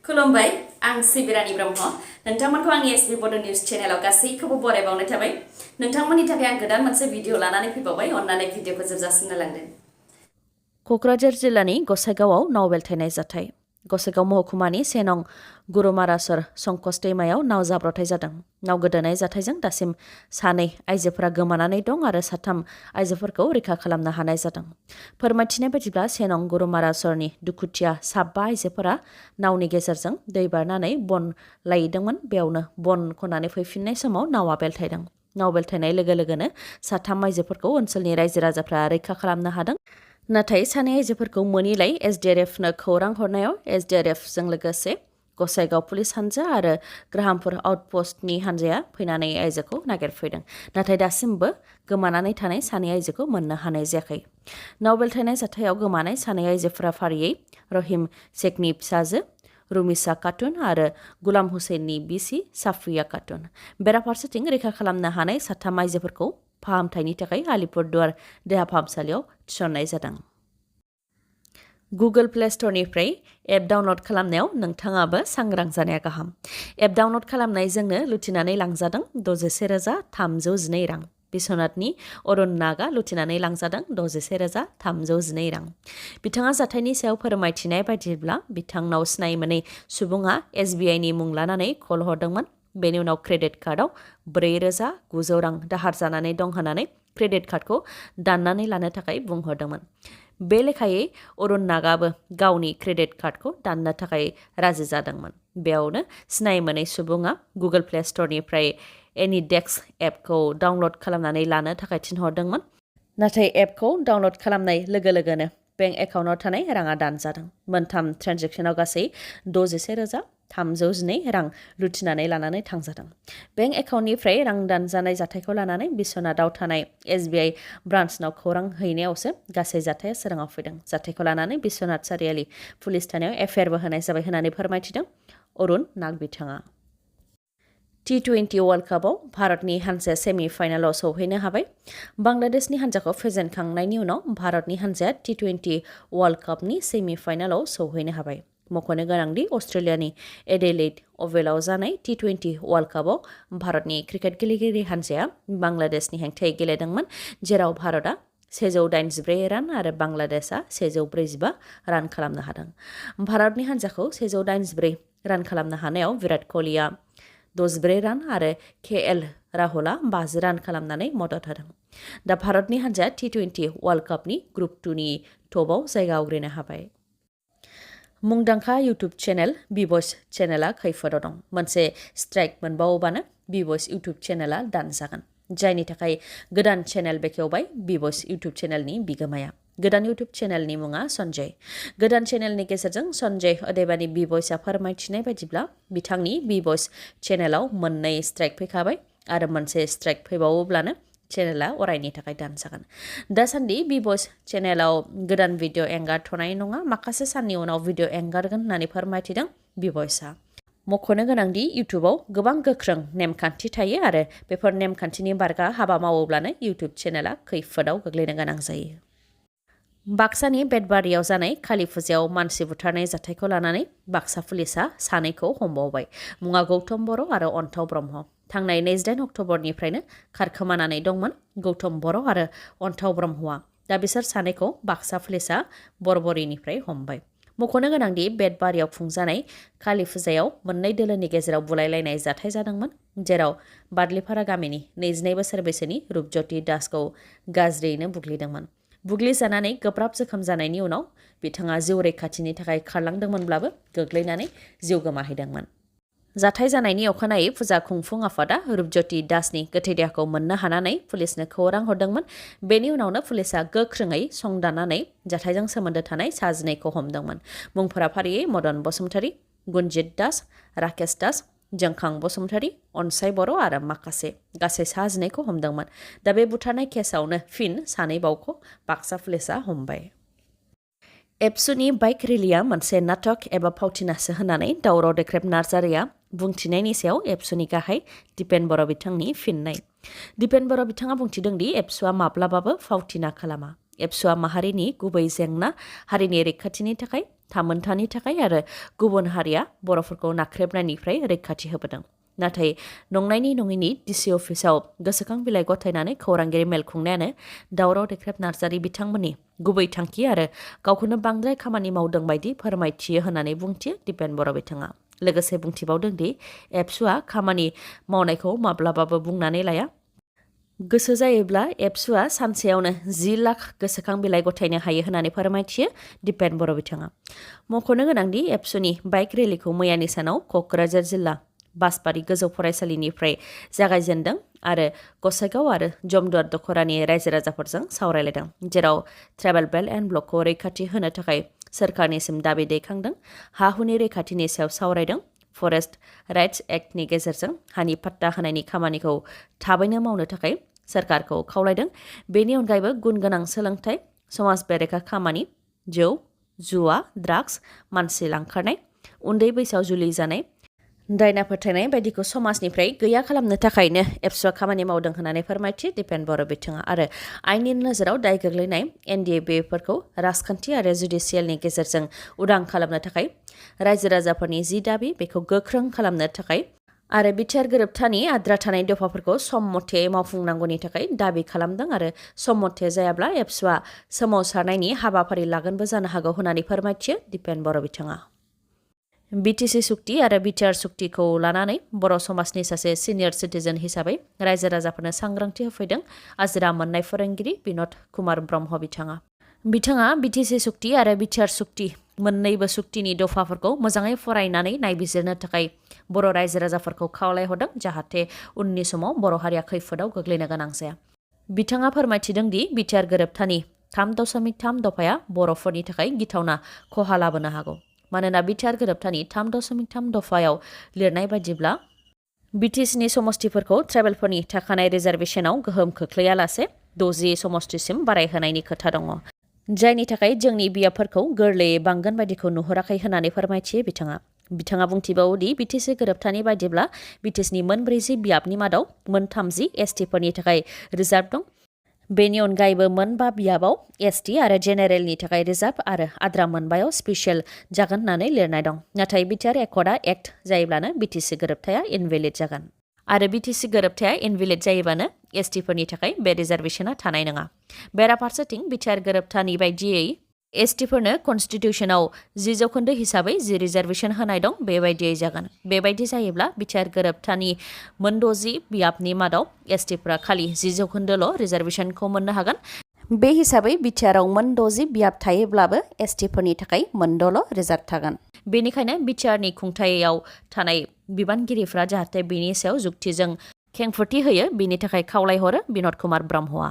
खुलुमबाय आं सिबिरानि ब्रह्म नोंथांमोनखौ आंनि एसबी बड' निउज चेनेलाव गासैखौबो बरायबावनाय थाबाय नोंथांमोननि थाखाय आं गोदान मोनसे भिडिअ लानानै फैबावबाय अन्नानै भिडिअखौ जोबजासिम नायलांदो क'क्राझार जिल्लानि गसाइगावआव नाव बेलथायनाय जाथाय गसाइगाव महकुमानि 1 नं गुरुमारासर संकस दैमायाव नाव जाब्रथाय जादों नाव गोदोनाय जाथायजों दासिम 2 आइजोफोरा गोमानानै दं आरो 3 आइजोफोरखौ रैखा खालामनो हानाय जादों फोरमायथिनाय बायदिब्ला 1 नं गुरुमारासरनि दुखुथिया 5 आइजोफोरा नावनि गेजेरजों दै बारनानै बन लायदोंमोन बेयावनो बन खनानै फैफिननाय समाव नावा बेलथायदों नाव बेलथायनाय लोगो लोगोनो 3 आइजोफोरखौ ओनसोलनि रायजो राजाफ्रा रैखा खालामनो हादों नाथाय 2 आइजोफोरखौ मोनिलाय एसडीआरएफनो खौरां हरनायाव एसडीआरएफजों लोगोसे गसाइगाव पुलिस हान्जा आरो ग्राहामपुर आउटपोस्टनि हान्जाया फैनानै आइजोखौ नागिरफैदों नाथाय दासिमबो गोमानानै थानाय 2 आइजोखौ मोननो हानाय जायाखै नाव बेलथायनाय जाथायाव गोमानाय 2 आइजोफोरा फारियै रहिम शेखनि फिसाजो रुमिसा खातुन आरो गुलाम हुसैननि बिसि साफिया खातुन बेराफारसेथिं रैखा खालामनो हानाय 3 आइजोफोरखौ फाहामथायनि थाखाय आलिपुरदुवार देहा फाहामसालियाव थिसननाय जादों गुगोल प्ले स्ट'रनिफ्राय एप डाउनल'ड खालामनायाव नोंथाङाबो सांग्रां जानाया गाहाम एप डाउनल'ड खालामनायजोंनो लुथिनानै लांजादों 61,312 रां बिश्वनाथनि अरुण नागा लुथिनानै लांजादों 61,312 रां बिथाङा जाथायनि सायाव फोरमायथिनाय बायदिब्ला बिथांनाव सिनाय मोनै सुबुङा एसबीआईनि मुं लानानै कल हरदोंमोन बेनि उनाव क्रेडिट कार्डआव 4,900 रां दाहार जानानै दं होननानै क्रेडिट कार्डखौ दाननानै लानो थाखाय बुंहरदोंमोन बे लेखायै अरुण नागाबो गावनि क्रेडिट कार्डखौ दाननो थाखाय राजि जादोंमोन बेयावनो सिनाय मोनै सुबुङा गुगोल प्ले स्ट'रनिफ्राय एनिडेक्स एपखौ डाउनल'ड खालामनानै लानो थाखाय थिनहरदोंमोन नाथाय एपखौ डाउनल'ड खालामनाय लोगो लोगोनो बेंक एकाउन्टआव थानाय राङा दानजादों मोनथाम ट्रेन्जेक्सनाव गासै 61,312 रां लुथिनानै लानानै थांजादों बेंक एकाउन्टनिफ्राय रां दानजानाय जाथायखौ लानानै बिश्वनाथआव थानाय एसबीआई ब्रान्चनाव खौरां हैनायावसो गासै जाथाया सोराङाव फैदों जाथायखौ लानानै बिश्वनाथ सारियाली पुलिस थानायाव एफआइआरबो होनाय जाबाय होननानै फोरमायथिदों अरुण नाग बिथाङा T20 वर्ल्ड कापआव भारतनि हान्जाया सेमि फाइनालाव सौहैनो हाबाय बांलादेशनि हान्जाखौ फेजेनखांनायनि उनाव भारतनि हान्जाया T20 वर्ल्ड कापनि सेमि फाइनालाव सौहैनो हाबाय मख'नो गोनांदि अस्ट्रेलियानि एडिलेड अवेलआव जानाय T20 वर्ल्ड कापआव भारतनि क्रिकेट गेलेगिरि हान्जाया बांलादेशनि हेंथायै गेलेदोंमोन जेराव भारतआ 184 रान आरो बांलादेशआ 145 रान खालामनो हादों भारतनि हान्जाखौ 184 रान खालामनो हानायाव विराट क'हलीआ 64 रान आरो केएल राहुलआ 50 रान खालामनानै मदद होदों दा भारतनि हान्जाया T20 वर्ल्ड कापनि ग्रुप 2 नि टपआव जायगा आवग्रिनो हाबाय मुंदांखा इउटुब चेनेल बिभ'इस चेनेला खैफोदाव दं मोनसे स्ट्राइक मोनबावोबानो बिभ'इस इउटुब चेनेला दानजागोन जायनि थाखाय गोदान चेनेल बेखेवबाय बिभ'इस इउटुब चेनेलनि बिगोमाया गोदान इउटुब चेनेलनि मुङा सन्जय गोदान चेनेलनि गेजेरजों सन्जय अदेबानि बिभ'इसआ फोरमायथिनाय बायदिब्ला बिथांनि बिभ'इस चेनेलाव 2 स्ट्राइक फैखाबाय आरो मोनसे स्ट्राइक फैबावोब्लानो चेनेला अरायनि थाखाय दानजागोन दासान्दि बिभ'इस चेनेलाव गोदान भिडिअ एंगारथ'नाय नङा माखासे साननि उनाव भिडिअ एंगारगोन होननानै फोरमायथिदों बिभ'इसआ मख'नो गोनांदि इउटुबाव गोबां गोख्रों नेमखान्थि थायो आरो बेफोर नेमखान्थिनि बारगा हाबा मावोब्लानो इउटुब चेनेला खैफोदाव गोग्लैनो गोनां जायो बाक्सानि बेटबारियाव जानाय कालि फुजायाव मानसि बुथारनाय जाथायखौ लानानै बाक्सा पुलिसआ 2खौ हमबावबाय मुङा गौतम बर' आरो अन्थाव ब्रह्म थांनाय 28 अक्ट'बरनिफ्रायनो खारखोमानानै दंमोन गौतम बर' आरो अन्थाव ब्रह्मआ दा बिसोर 2खौ बाक्सा पुलिसआ बरबरिनिफ्राय हमबाय मख'नो गोनांदि बेटबारियाव खुंजानाय कालि फुजायाव मोननै दोलोनि गेजेराव बुलायलायनाय जाथाय जादोंमोन जेराव बादलिपारा गामिनि 22 बोसोर बैसोनि रुपज्योति दासखौ गाज्रियैनो बुग्लिदोंमोन बुग्लिजानानै गोब्राब जोखोम जानायनि उनाव बिथाङा जिउ रैखाथिनि थाखाय खारलांदोंमोनब्लाबो गोग्लैनानै जिउ गोमाहैदोंमोन जाथाय जानायनि अखानायै फुजा खुंफुं आफादा रुपज्योति दासनि गोथै देहाखौ मोननो हानानै पुलिसनो खौरां हरदोंमोन बेनि उनावनो पुलिसआ गोख्रोङै संदाननानै जाथायजों सोमोन्दो थानाय 12खौ हमदोंमन मुंफोरा फारियै मदन बसुमतारी गुनजित दास राकेश दास जोंखां बसुमतारी अनसाय बर' आरो माखासे गासै 12खौ हमदोंमोन दा बे बुथारनाय केसआवनो फिन 2 बावखौ बाक्सा पुलिसआ हमबाय एबसुनि बाइक रेलिया मोनसे नाटक एबा फावथिनासो होननानै दावराव देख्रेब नार्जारिया बुंथिनायनि सायाव एबसुनि गाहाय दिपेन बर' बिथांनि फिननाय दिपेन बर' बिथाङा बुंथिदोंदि एबसुआ माब्लाबाबो फावथिना खालामा एबसुआ माहारिनि गुबै जेंना हारिनि रैखाथिनि थाखाय थामोनथानि थाखाय आरो गुबुन हारिया बर'फोरखौ नाख्रेबनायनिफ्राय रैखाथि होबोदों। नाथाय नंनायनि नङिनि डिसि अफिसाव गोसोखां बिलाइ गथायनानै खौरांगिरि मेल खुंनायानो दावराव देख्रेब नार्जारि बिथांमोननि गुबै थांखि आरो गावखौनो बांद्राय खामानि मावदों बायदि फोरमायथियो होननानै बुंथियो दिपेन बर' बिथाङा। लोगोसे बुंथिबावदों दि एबसुआ खामानि मावनायखौ माब्लाबाबो बुंनानै लाया। गोसो जायोब्ला एबसुआ सानसेयावनो 10 लाख गोसोखां बिलाइ गथायनो हायो होननानै फोरमायथियो दिपेन बर' बिथाङा। मख'नो गोनांदि एबसुनि बाइक रेलिखौ मैयानि सानाव क'क्राझार जिल्ला बासबारि गोजौ फरायसालिनिफ्राय जागायजेनदों आरो गसाइगाव आरो जमदुवार दख'रानि रायजो राजाफोरजों सावरायलायदों, जेराव ट्राइबेल बेल्ट एन्ड ब्लकखौ रैखाथि होनो थाखाय सोरखारनिसिम दाबि दैखांदों, हा हुनि रैखाथिनि सायाव सावरायदों, फरेस्ट राइट्स एक्टनि गेजेरजों हानि पाट्टा होनायनि खामानिखौ थाबैनो मावनो थाखाय सोरखारखौ खावलायदों। बेनि अनगायैबो गुन गोनां सोलोंथाइ, समाज बेरेखा खामानि, जौ, जुवा, ड्राग्स, मानसि लांखारनाय, उन्दै बैसोआव जुलि जानाय, दायना फोथायनाय बायदिखौ समाजनिफ्राय गैया खालामनो थाखायनो एबसुआ खामानि मावदों होननानै फोरमायथियो दिपेन बर' बिथाङा। आरो आइननि नोजोराव दाय गोग्लैनाय NDABफोरखौ राजखान्थि आरो जुडिसियेलनि गेजेरजों उदां खालामनो थाखाय रायजो राजाफोरनि जि दाबि बेखौ गोख्रों खालामनो थाखाय आरो बिटिआर गोरोबथानि आद्रा थानाय दफाफोरखौ सम मथे मावफुंनांगौनि थाखाय दाबि खालामदों आरो सम मथे जायाब्ला एबसुआ सोमावसारनायनि हाबाफारि लागोनबो जानो हागौ होननानै फोरमायथियो दिपेन बर' बिथाङा। बिटिसि सुक्ति आरो बिटिआर सुक्तिखौ लानानै बर' समाजनि सासे सिनियर सिटिजेन हिसाबै रायजो राजाफोरनो सांग्रांथि होफैदों आजिरा मोननाय फोरोंगिरि बिन'द कुमार ब्रह्म बिथाङा। बिथाङा बिटिसि सुक्ति आरो बिटिआर सुक्ति मोननैबो सुक्तिनि दफाफोरखौ मोजाङै फरायनानै नायबिजिरनो थाखाय बर' रायजो राजाफोरखौ खावलायहरदों, जाहाथे उननि समाव बर' हारिया खैफोदाव गोग्लैनो गोनां जाया। बिथाङा फोरमायथिदों दि बिटिआर गोरोबथानि 3.3 दफाया बर'फोरनि थाखाय गिथावना खहा लाबोनो हागौ। मानोना बिटिआर गोरोबथानि 3.3 दफायाव लिरनाय बायदिब्ला बिटिसिनि समस्तिफोरखौ ट्राइबेलफोरनि थाखानाय रिजार्भेशनाव गोहोम खोख्लैयालासे 60 समस्तिसिम बारायहोनायनि खोथा दङ, जायनि थाखाय जोंनि बियाबफोरखौ गोरलैयै बांगोन बायदिखौ नुहुराखै होननानै फोरमायथियो बिथाङा। बिथाङा बुंथिबावो दि बिटिसि गोरोबथानि बायदिब्ला बिटिसिनि 40 बियाबनि मादाव 30 एसटिफोरनि थाखाय रिजार्भ दं। बेनि अनगायैबो 5 बियाबाव एसटि आरो जेनेरेलनि थाखाय रिजार्भ आरो आद्रा 5याव स्पेसियेल जागोन होननानै लिरनाय दं। नाथाय बिटिआर एकर्डआ एक्ट जायोब्लानो बिटिसि गोरोबथाया इनभेलिड जागोन आरो बिटिसि गोरोबथाया इनभेलिड जायोबानो एसटिफोरनि थाखाय बे रिजार्भेशना थानाय नङा। बेराफारसेथिं बिटिआर गोरोबथानि बायदियै एसटिफोरनो कनस्टिटिउसनाव 10% हिसाबै जि रिजार्भेशन होनाय दं बेबायदियै जागोन। बेबायदि जायोब्ला बिटिआर गोरोबथानि 60 बियाबनि मादाव एसटिफोरा खालि 10%ल' रिजार्भेशनखौ मोननो हागोन। बे हिसाबै बिटिआराव 60 बियाब थायोब्लाबो एसटिफोरनि थाखाय 6ल' रिजार्भ थागोन। बेनिखायनो बिटिआरनि खुंथायाव थानाय बिबानगिरिफ्रा जाहाथे बेनि सायाव जुक्तिजों खेंफोरथि होयो बेनि थाखाय खावलायहरो बिन'द कुमार ब्रह्मआ।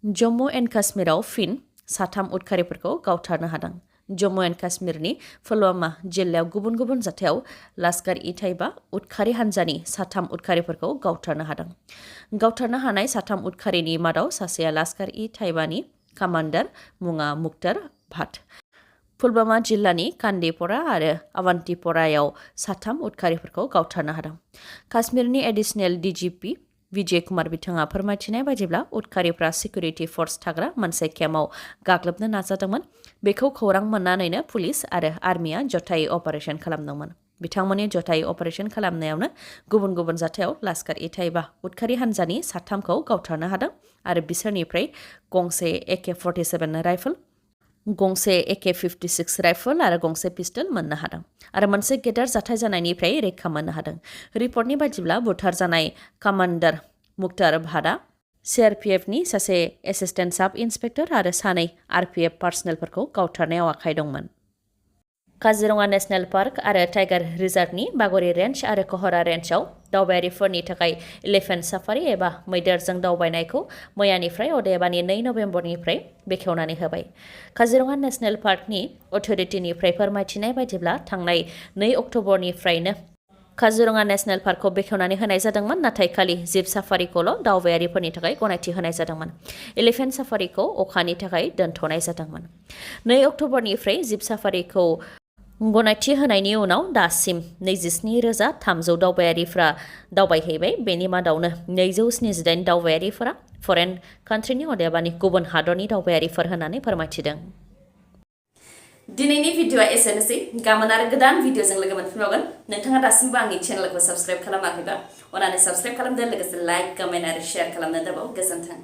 जम्मु एन्ड काश्मीराव फिन 3 उदखारिफोरखौ गावथारनो हादों। जम्मु एन्ड काश्मीरनि पुलवामा जिल्लायाव गुबुन गुबुन जाथायाव लाश्कार-इ-तैयबा उदखारि हान्जानि 3 उदखारिफोरखौ गावथारनो हादों। गावथारनो हानाय 3 उदखारिनि मादाव सासेया लाश्कार-इ-तैयबानि कामान्डार मुङा मुख्तार भाट। पुलवामा जिल्लानि कान्दिप'रा आरो अवन्तिप'रायाव 3 उदखारिफोरखौ गावथारनो हादों। काश्मीरनि एडिशनेल डिजिपि विजय कुमार बिथाङा फोरमायथिनाय बायदिब्ला उदखारिफ्रा सिकिउरिटि फर्स थाग्रा मोनसे केम्पआव गाग्लोबनो नाजादोंमोन। बेखौ खौरां मोननानैनो पुलिस आरो आर्मिया जथायै अपारेशन खालामदोंमोन। बिथांमोननि जथायै अपारेशन खालामनायावनो गुबुन गुबुन जाथायाव लाश्कार-इ-तैयबा उदखारि हान्जानि 3खौ गावथारनो हादों आरो बिसोरनिफ्राय गंसे AK-47 राइफल, गंसे AK-56 राइफल आरो गंसे पिस्टल मोननो हादों आरो मोनसे गेदेर जाथाय जानायनिफ्राय रैखा मोननो हादों। रिपर्टनि बायदिब्ला बुथारजानाय कामान्डार मुख्तार भाटआ CRPFनि सासे एसिस्टेन्ट साब इन्सपेक्टर आरो 2 RPF पार्सनेलफोरखौ गावथारनायाव आखाइ दंमोन। काजिरङा नेशनेल पार्क आरो टाइगार रिजार्भनि बागरि रेन्ज आरो कहरा रेन्जआव दावबायारिफोरनि थाखाय इलिफेन्ट साफारि एबा मैदेरजों दावबायनायखौ मैयानिफ्राय अदेबानि 2 नबेम्बरनिफ्राय बेखेवनानै होबाय। काजिरङा नेशनेल पार्कनि अथ'रिटिनिफ्राय फोरमायथिनाय बायदिब्ला थांनाय 2 अक्ट'बरनिफ्रायनो काजिरङा नेशनेल पार्कखौ बेखेवनानै होनाय जादोंमोन, नाथाय खालि जिप साफारिखौल' दावबायारिफोरनि थाखाय गनायथि होनाय जादोंमोन। इलिफेन्ट साफारिखौ अखानि थाखाय दोनथ'नाय जादोंमोन। 2 अक्ट'बरनिफ्राय जिप साफारिखौ गनायथि होनायनि उनाव दासिम 27,300 दावबायारिफ्रा दावबायहैबाय। बेनि मादावनो 278 दावबायारिफोरा फरेन कान्ट्रिनि अदेबानि गुबुन हादरनि दावबायारिफोर होननानै फोरमायथिदों। दिनैनि भिडिअआ एसेनोसै गाबोन आरो गोदान भिडिअजों लोगो मोनफिनबावगोन नोंथाङा दासिमबो आंनि चेनेलखौ साबस्क्राइब खालामाखैबा अननानै साबस्क्राइब खालामदो लोगोसे लाइक कमेन्ट आरो शेयार खालामनो दाबाव गोजोन्थों